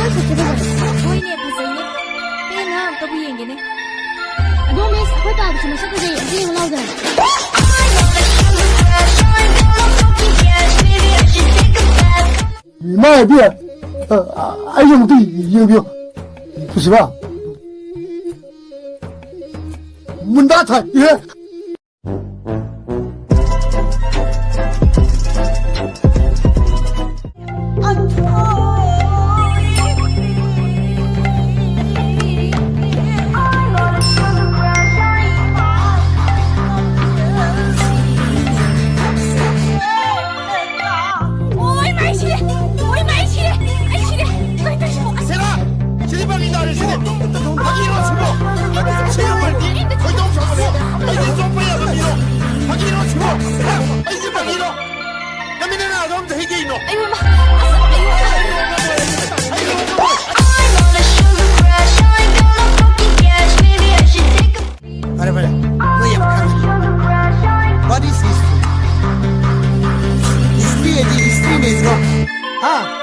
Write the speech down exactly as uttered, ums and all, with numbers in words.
ꯍꯣꯏꯅꯦ, ꯐꯖꯩꯅꯦ꯫ ꯄꯦꯟꯅ ꯑꯝꯇꯕꯨ ꯌꯦꯡꯒꯦꯅꯦ꯫ ꯑꯗꯣ ꯃꯤꯁ, ꯑꯩꯈꯣꯏ ꯄꯥꯕꯁꯨ ꯃꯁꯛ ꯐꯖꯩ, ꯑꯝꯇ ꯌꯦꯡꯉꯨ ꯂꯥꯎꯗꯅ꯫ ꯏꯃꯥ ꯏꯕꯤ, ꯑ, ꯑ, ꯑꯩꯒꯤ ꯑꯃꯨꯛꯇ ꯌꯦꯡꯕꯤꯌꯨ꯫ ꯄꯨꯁꯤꯕ꯫ ꯃꯨꯟꯗꯥ ꯊꯥꯏ꯫ ꯏꯍꯦ꯫ ꯑꯣꯏ ꯃꯥꯏ ꯁꯤꯔꯦ! ꯑꯣꯏ ꯃꯥꯏ ꯁꯤꯔꯦ! ꯑꯩ ꯁꯤꯔꯦ! ꯀꯩ ꯇꯧꯔꯤꯁꯤꯕꯣ? ꯑꯁ! ꯁꯦꯔꯥ! ꯁꯤꯗꯤ ꯐꯥꯒꯤ ꯇꯥꯔꯦ ꯁꯤꯗꯤ! ꯐꯥꯒꯤꯔꯣ ꯁꯤꯕꯣ? ꯁꯤ ꯅꯝꯕꯔꯗꯤ ꯈꯣꯏꯗꯧ ꯁꯥꯎꯒꯠꯂꯦ! ꯑꯩꯗꯤ ꯆꯣꯞꯄ ꯌꯥꯕ ꯃꯤꯔꯣ? ꯐꯥꯒꯤꯔꯣ ꯁꯤꯕꯣ? ꯍꯥ? ꯑꯩꯁꯦ ꯐꯥꯒꯤꯔꯣ? ꯅꯃꯤꯠ ꯅꯅꯥꯗꯣ ꯑꯝꯇ ꯍꯦꯛ ꯌꯦꯡꯉꯣ! ꯑꯩ ꯃꯃꯥ! ꯑꯁ! ꯑꯩ ꯃꯃꯥ! ꯐꯔꯦ, ꯐꯔꯦ꯫ ꯅꯣꯏ ꯌꯥꯝ ꯈꯪꯉꯤ꯫ What is history? History ꯍꯥꯏꯗꯤ history ꯅꯦ, bro꯫ ꯍꯥ?